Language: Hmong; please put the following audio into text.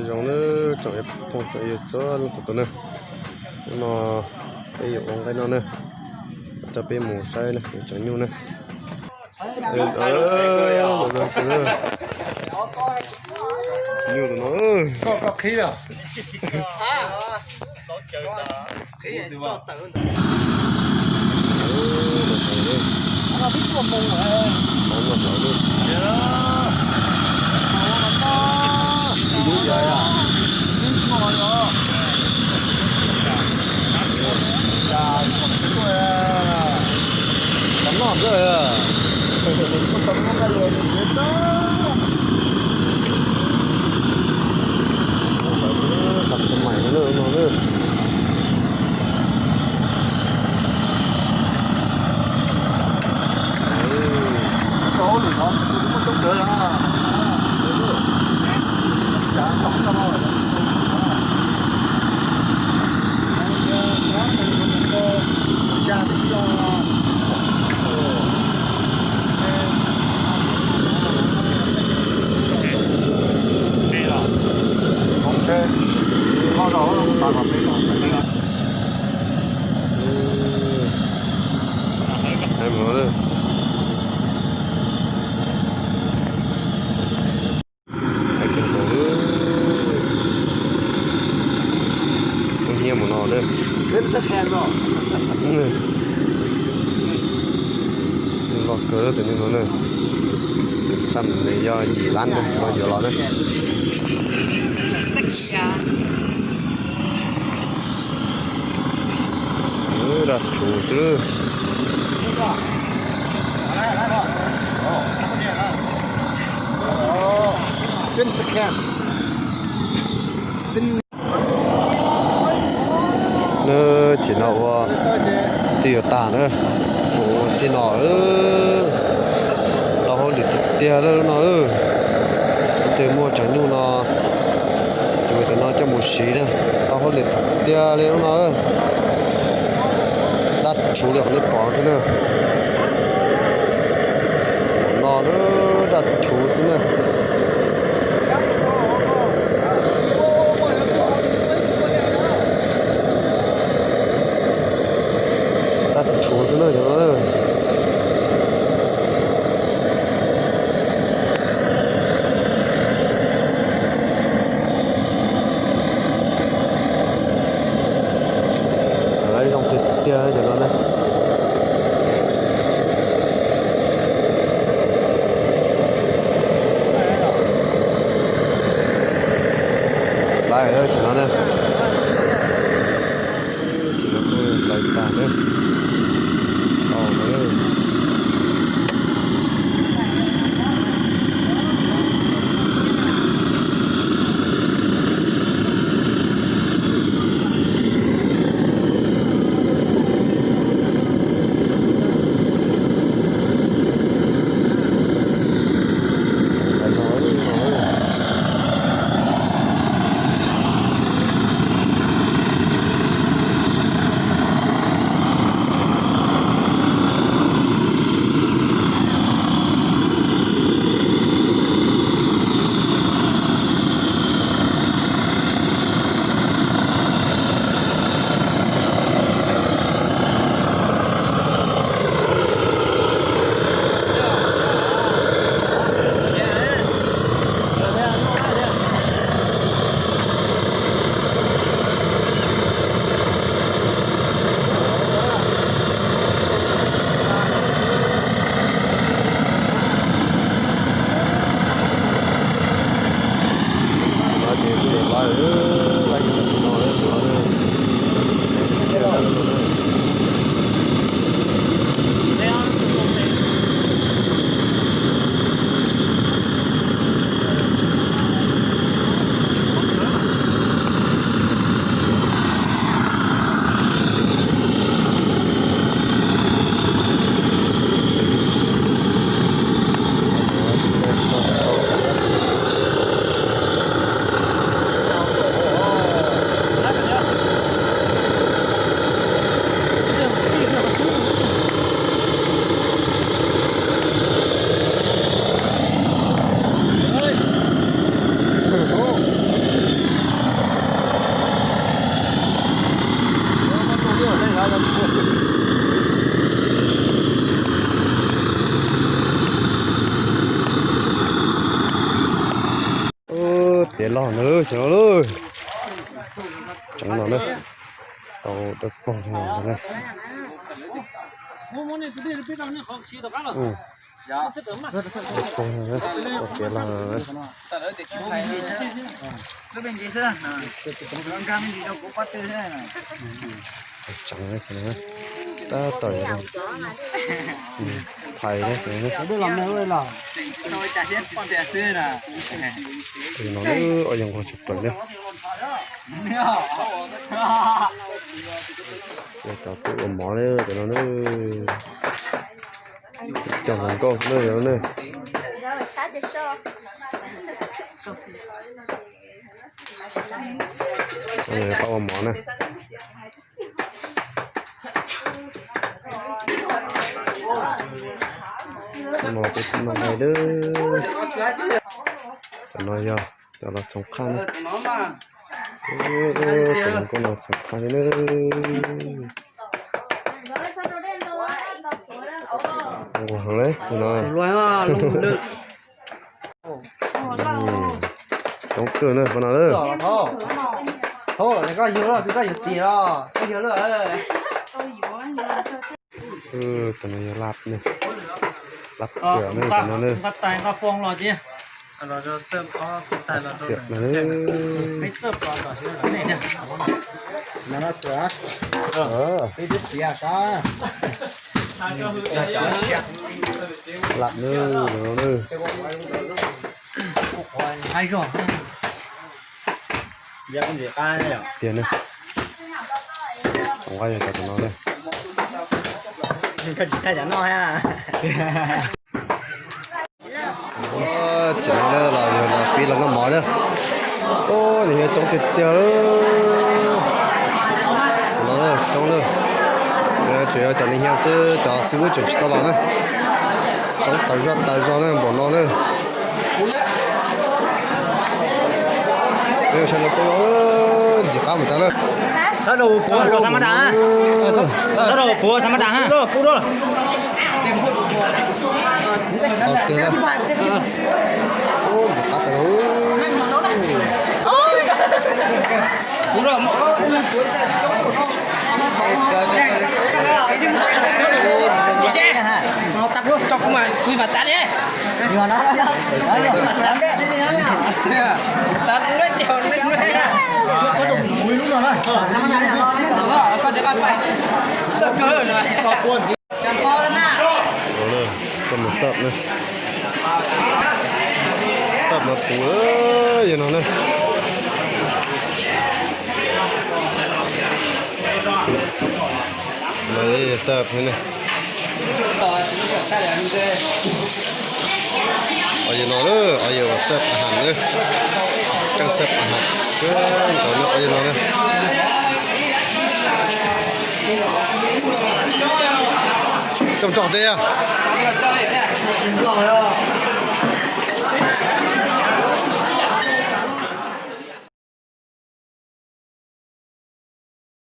Zoo na, tsoom phooj tsoom ywg txhua leej txhua tus na, hnub no peb yuav ua nqaij noj na, coj peb mus saib na, yuav tseem nyuj na. Nyuj tus no. Tam xab mais no na. Hnyiab mus no na. Loj kawg tus nyuj no na. Tam yog yim lab na, yuav los na. Dab rhuv xwb. Nws txiv no ua twb yuav tag na, ua txij no, tau hauj lwm tiag tiag lub no. Leej twg muaj tseem nyuj no, tus no coj mus siv na, tau hauj lwm tiag li lub no. Dab rhuv li qhov nej pom xwb na. No dab rhuv xwb na. Dab rhuv xwb na cov no. Lawv zoo tiag tiag cov no na. Lawv cov no na. Tsis no kuj lawv tag na. Tau na. Kev loj ntawd lawm xyov no lawm. Tseev no na, tau dawb paug no na. Dawb paug no na, tau kev loj no na. Tseev no, tab tom phais na. Tus no na, ua yog nqos tshaj plaws na. Cov tub ua mov na, cov no na. Cov hluas nkauj xwb na, cov no na. Pab ua mov na. No peb kuj noj nqaij lawm. Cov no yog cov los txhoov qhaj na. Cov hluas nkauj no txhoov qhaj li na. Nquag heev li no. Coob kawg na qhov no lawm. Tus no yog lab na, lab xiam na, tus no na. Lab xiam na. Lab na, tus no na. Tiag na. Txhoov nqaij yog cov no na. Tsis no na los yog los pib los noj mov na. Ub, nws yog coob tiag tiag lawm. No coob lawm. Tsuas yog cov neeg xwb, cov xib hwb tseem tsis tau los na. Coob tas zog tas zog na npaum no na. Peb ua sab no tuaj ntxim qab mus tas na. Thab rau puav rau tham ma das, thab rau puav tham ma das ha. Ntxim qab tas na. Coj mus xawb na. Xawb no puv yog no na. Xawb na. Yog no na, yog xawb a has na. Coj xawb a has. Ntawd na, yog no na. Coj tso tej.